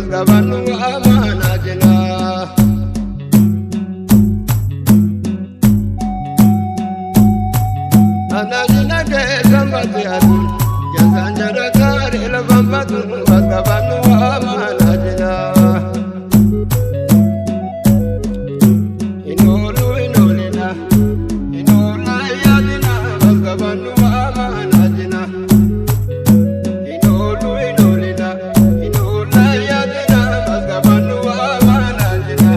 Mazgabannu amaanaa jina. Anaajina keessa mbate aduun jansaan jara gaarii lafa mbatu mazgabannu amaanaa jina. Inoolu inoolina inoola yaadina mazgabannu amaanaa jina. Inoolu inoolina inoola yaadina mazgabannu amaanaa jina.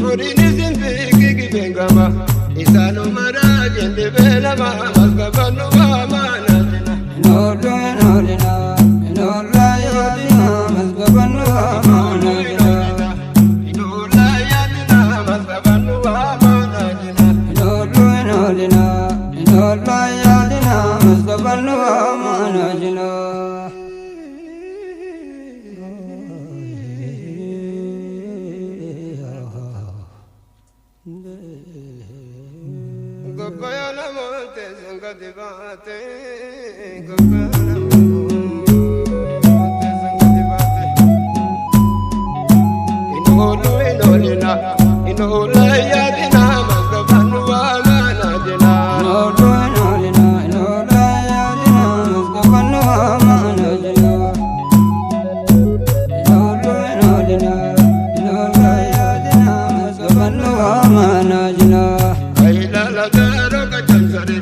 Horiin simbiiki gibengama isaanuma raajende beelama mazgabannu amaanaa jina. Inoolu inoolina inoola yaadina mazgabannu amaanaa jina. Inoola yaadina mazgabannu amaanaa jina. Inoolu inoolina inoola yaadina mazgabannu amaanaa jina. Gobbayaa namoota sangati baate gobbayaa namoota sangati baate. Inoolu inoolina inoola yaadina mazgabannu amaanaa jina. Inoolu inoolina inoola yaadina mazgabannu amaanaa jina. Inoolu inoolina inoola yaadina mazgabannu amaanaa jina. Ayilala gaaroo kachansare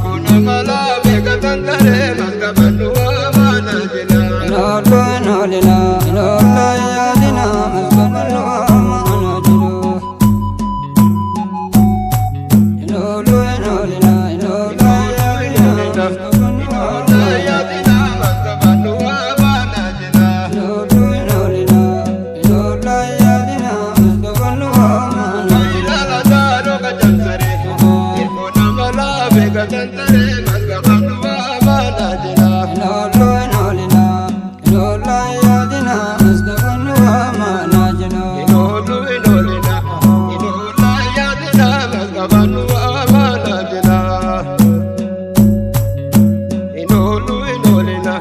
kuna malaa beeka tantare mazgabannu amaanaa jina. Inoolu inoolina inoola yaadina mazgabannu amaanaa jina. Inoolu inoolina inoola yaadina mazgabannu Inoola amaanaa jina. yaadina mazgabannu amaanaa jina. Inoolu inoolina inoola yaadina mazgabannu amaanaa jina. Ayilala gaaroo kachansare kuna malaa beeka tantare mazgabannu amaanaa jina. Inoolu inoolina inoola yaadina mazgabannu amaanaa jina. Inoolu inoolina inoola yaadina mazgabannu amaanaa jina. Inoolu inoolina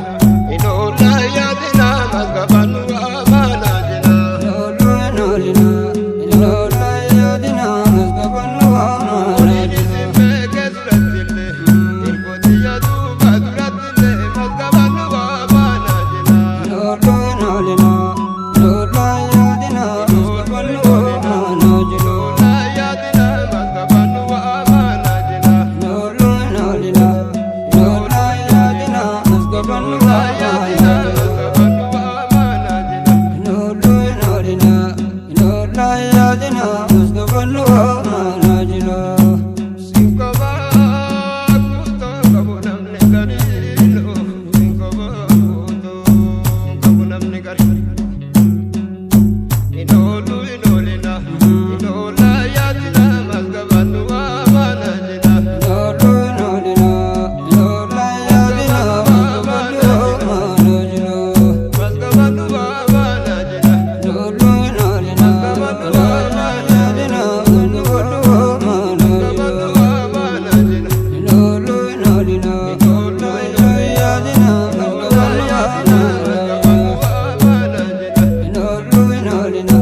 inoola yaadina mazgabannu amaanaa jina. Inoolu inoolina inoola yaadina mazgabannu amaanaa jina. Simbeke durattillee irkooti yaduuba durattillee mazgabannu amaanaa jina. Inoolu inoolina inoola yaadina mazgabannu amaanaa jina. Inoola yaadina mazgabannu amaanaa jina. Inoolu inoolina inoola yaadina mazgabannu Inoola yaadina amaanaa jina. mazgabannu amaanaa jina. Inoolu inoolina inoola yaadina mazgabannu amaanaa jina. Sinkobaa kuutoo qabu namni gariinu sinkobaa kuutoo qabu namni gariinu. Inoolu inoolina inoola yaadina mazgabannu amaanaa jina. Inoolu inoolina inoola yaadina mazgabannu amaanaa jina. Mazgabannu amaanaa jina. Inoolu inoolina inoola yaadina mazgabannu amaanaa Mazgabannu jina. amaanaa jina. Inoolu inoolina inoola yaadina Inoola mazgabannu yaadina amaanaa mazgabannu jina. amaanaa jina. Inoolu inoolina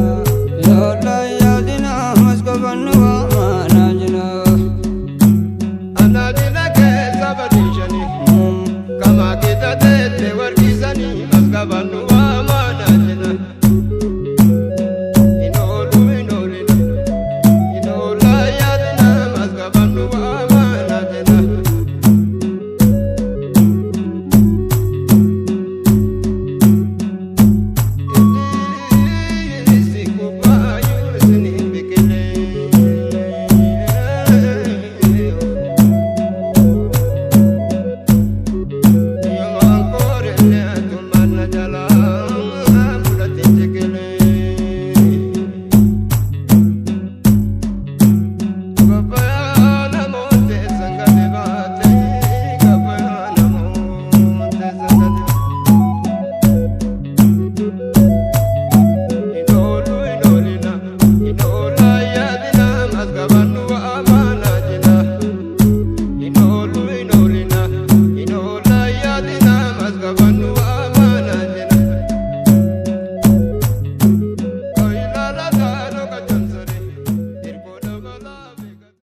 inoola yaadina mazgabannu amaanaa jina. Anaadina keessa badiishanii kamaa keessa teessee warri.